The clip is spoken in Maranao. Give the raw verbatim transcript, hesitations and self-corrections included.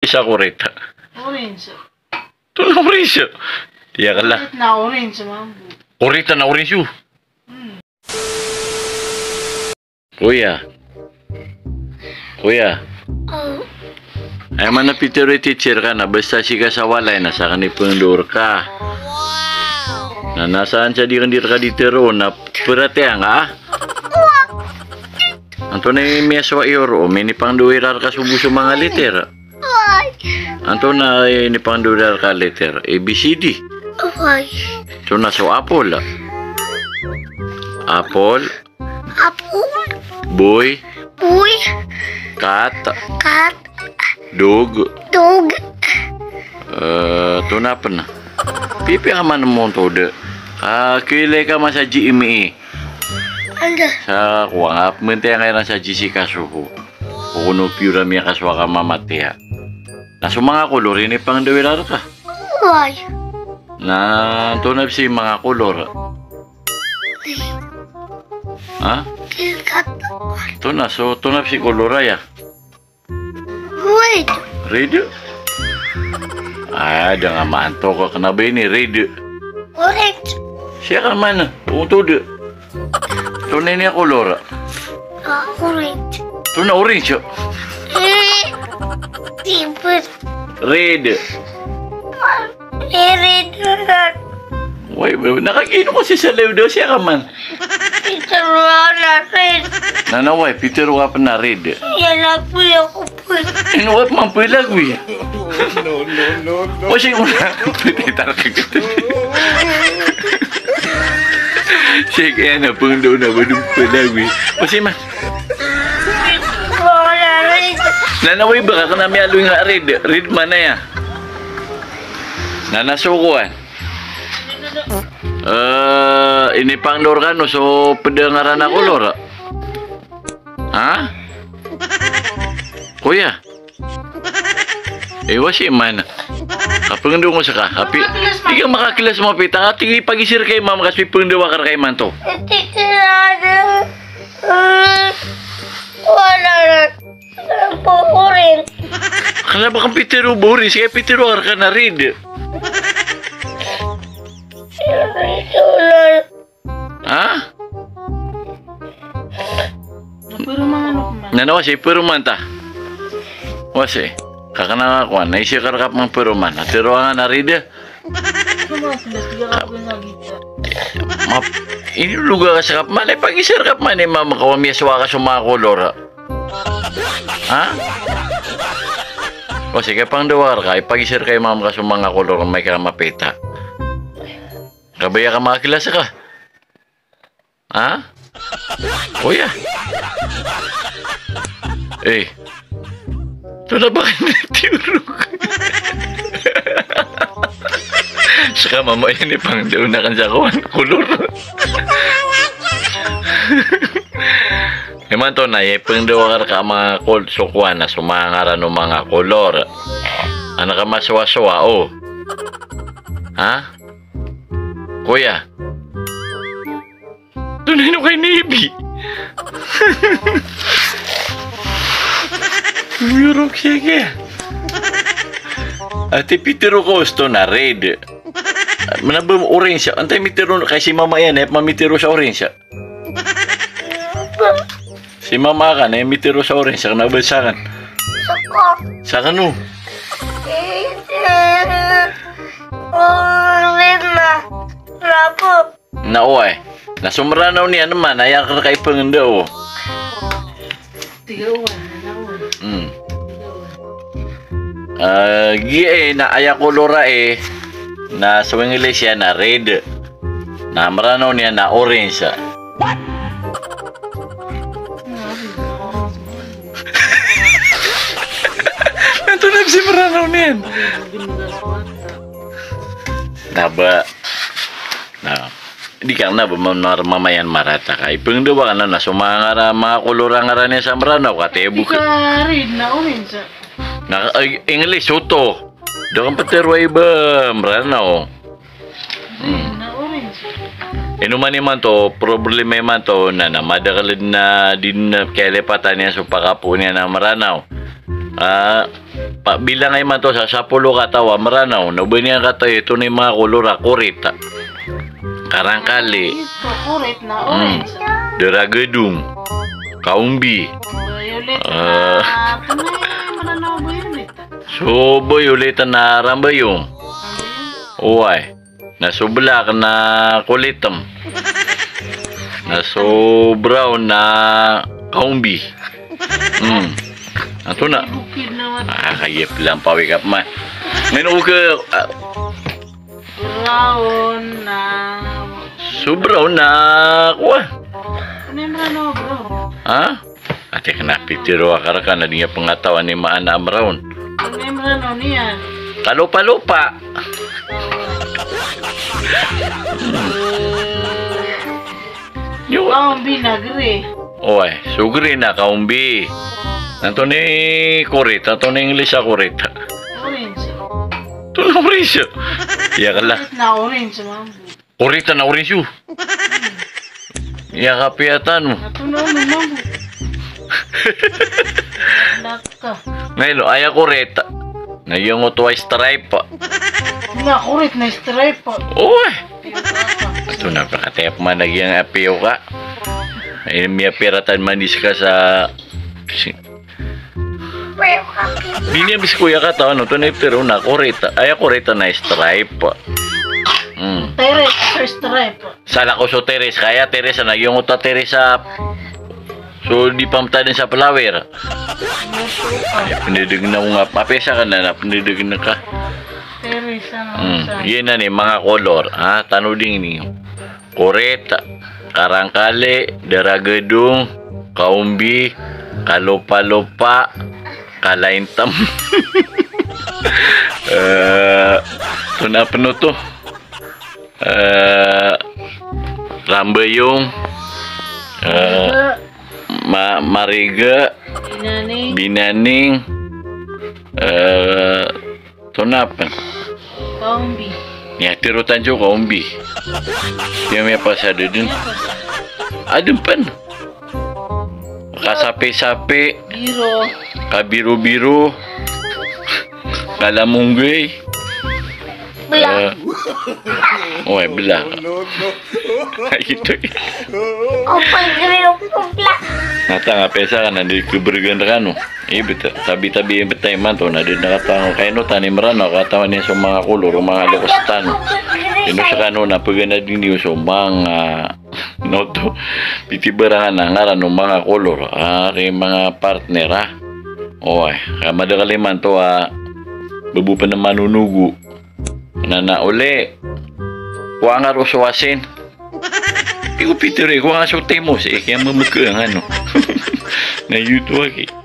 Isa ko red. Orange. Ito na orange. Iya ka la. Red na orange, mambo. Ko red na orange, o. Hmm. Kuya. Kuya. O. Aya man a pitharo i teacher ka na basta sii ka sa walay na sakn i pngndaw rka. Na, na san sa di, di rka di tharoon na pratiyaya ngka, a? Antonaa i miyasowa iyo roo, minipangndaw iran rka so bo so manga letter? Why? Antonaa i inipangndaw iran rka a letter? A, B, C, D. Why? Antonaa so apple? Apple. Apple. Boy. Boy. Cat. Cat. Dog. Dog. Eh, antonaa pn? Pipiya ka man montod. Ah, kilay ka man sa G M A. Anda? Sa kowa nga, pmantaya ngka iran sa Jessica Soho. O kono piyo ra miyakasowa ka mamatiya. Na so manga kolor, inipangndaw iran rka. Why? Na antonaa pn i manga kolor? Ha? Kilkat. Antonaa so, antonaa pn i kolor aya? Red. Red? Ah, da nga maantok ka kna ba ini red. Orange. Sii ka man, ontod. Antonaa ini a kolor? Ah, orange. Antonaa orange? Eh, di ba? Red. Eh, red, red. Wai, ba, na kagiya ino ka sii sa live daw, sii ka man. Pitharo akn a red. Na, na, wai, pitharo ka pn a red. Iya na, pula ko pn. Ino ka pman pula ko iya? No, no, no, no. O, sii ko na. Pitharo ka pn. Sii ka na, pangdaw na ba dn pula ko iya? O, sii man. Pitharo akn a red. Na, na, wai, ba ka kna miyaaloy nga a red. Red man aya. Na, na, so kowan. Eh, inipangndao rkano so pd a ngaran a kolor? Ha? Koya? Eh, wasi man. Kapngndao ko ska. Apiya di ka makaklas mapita. Ati pagisir ka i mama ka so ipngndao akn rka imanto. Ati kira, eh, wala na. Orange. Kna ba ka pitharo ba orange, ka pitharo akn rka na red. Ha? Na, na, wasi, paroman ta. Wasi. Ka kna a kowan, na isa ka rka pman paroman. Na tharo angka na red. Map-, ini loga ka ska pman, ipagisir ka pman i mama ka o miyasowa ka so manga kolor. Ha? O sige, pangndao akn rka, ipagisir ka i mama ka so manga kolor, amay ka mapita. Kabaya ka makaklas ka. Ha? Oya. Eh. Tonaa ba kna tiyorog? Ska mama, inipangndao akn sa kowan, kolor. Imanto na, ipngndao akn rka a manga kol-, so kowan na, so manga ngaran o manga kolor. An ka masowasowa, o. Ha? Koya. Tonaa ino ka iniibi? Miyorok siya kaya. Ati pitharo ko osto na red. Mna ba orange? Antaa i mitharo, kay si mama iyan, eh, mamitharo sa orange. Si mama akn, eh, mitharo sa orange, kna ba sakn? Sakn. Sakn, o. Orange na. Rapo. Na oway. Na so Mranaw niyan man, aya akn rka ipngndao. Hmm. Eh, giya, eh, na aya kolor a, eh, na so English iyan na red. Na Mranaw niyan na orange. Antonaa pn si Mranaw niyan? Na ba, na, di ka kna ba ma-, ma-, mamayan marata ka. Ipngndao akn na so manga ngaran, manga kolor a ngaran iyan sa Mranaw, katii bo ka. Red na orange. Na, eh, English oto. Da ka ptharoa i ba Mranaw. Hmm. Ino man imanto, problema imanto, na, na madakl dn a di dn a kiyalipatan iyan so pakapoon iyan a Mranaw. Ah, pabilang imanto sa sapolo kataw a Mranaw, na o ba niyan katawi oto na manga kolor a korit, karangkali. Ito, korit na orange. Daragadong, kaombi. Violet na, ano, Mranaw, violet. So violet na rambayong. Oway. Na so black na kolitem. Na so brown na kaombi. Hmm. Antonaa? Bukid na mat. Ah, kaya pila ang pawikap ma. Ngayon ko ka, ah. Brown na. So brown na, kowa. Ano yung brown na brown? Ha? Ati kena pitiro a kareka na di niyan pengetahuan i maana a Mranaw. Ano yung Mranaw niyan? Kalopa-lopa. Yo. Kaombi na gray. Oway, so gray na kaombi. Antonaa i korit, antonaa i English a korit? Orange. Antonaa i orange? Iya kala. Korit na orange, mambo. Korit na orange o. Iya kapiya tano. Antonaa i mambo? Naka. Ngayon, aya korit na giyangkoto a stripe. Na korit na stripe. Oway. Antonaa pekataya pman a giyangkai a piyoka. Ay, miyapiratan manis ka sa si-, di niyan bes koya katawan, antonaa i pitero na korit. Aya korit na stripe. Hmm. Teres, stripe. Salakaw so teres, kaya teres na giyangkoto a teres a so di pamtaden sa flower. Ay, pendedeg na ko nga, papiya sa ka na, na pendedeg na ka. Teres, ano. Hmm. Iyan na ni manga kolor. Ha, tanodi ngini. Korit, karangkali, daragadong, kaombi, kalopa-lopa, kalaintam. Eh, antonaa pen oto? Eh, rambayong, eh, ma-, mariga, binaning, binaning, eh, antonaa pen? Kaombi. Aya tero tano so kaombi. Aya miyapasad den. Miyapasad. Aden pen. Kasapi-sapi. Biro. Kabiro-biro. Kalamonggay. Bela. Eh, oway, bela. Ay, gioto. Opo, gioto, bela. Na tanga pesa ka na di keberegen rekano. Ibt, tabi-tabi ibt imanto na di na katawan o kaino tano i Mranaw, katawan iyan so manga kolor o manga lokes tano. Ino sekano na peganadn iyo so manga, ah, noto, pitibarangan a ngaran o manga kolor, ah, ari manga partner, ah. Oway, ka madakel imanto a bebo pen a manonogo. Na, na, oli. Kowa nga ro so asin. Di ko pitero i kowa nga so timos, eh, kaya mameke ang ano. Na gioto aki.